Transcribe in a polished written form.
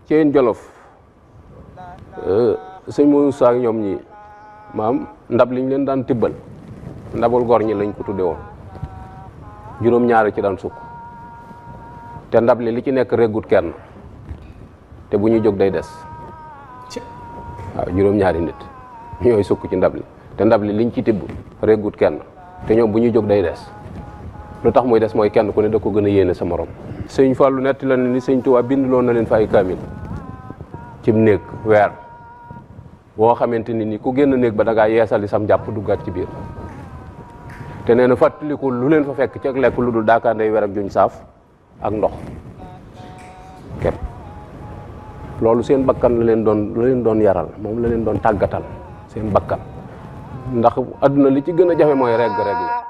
Ceen Jolof sëñ Moussa ak ñoom ñi maam ndab liñ leen daan tibbal ndabul gor ñi lañ ko tudde woon juróom-ñaari ci daan sukk te ndab li ci nekk reggut kenn te bu ñu jóg day des waaw juróom-ñaari nit ñooy sukk ci ndab li te ndab li liñ ci tibb reggut kenn te ñoom bu ñu jóg day des lu tax muy des mooy kenn ku ne da ko gën a yéene sa morom. sëñ Fallou netti la ne ni sëñ Tuubaa bindloon na leen fa ay kaamil cim néeg weer boo xamante ni ku génn néeg ba da ngaa yeesali sam jàpp duggaat ci biir te nee na fàttaliku lu leen fa fekk ci ak lekk lu dul daakaanday weer ak juñ saaf ak ndox képp loolu seen bakkan la leen doon yaral moom la leen doon tàggatal seen bakkan ndax adduna li ci gën a jafe mooy regg la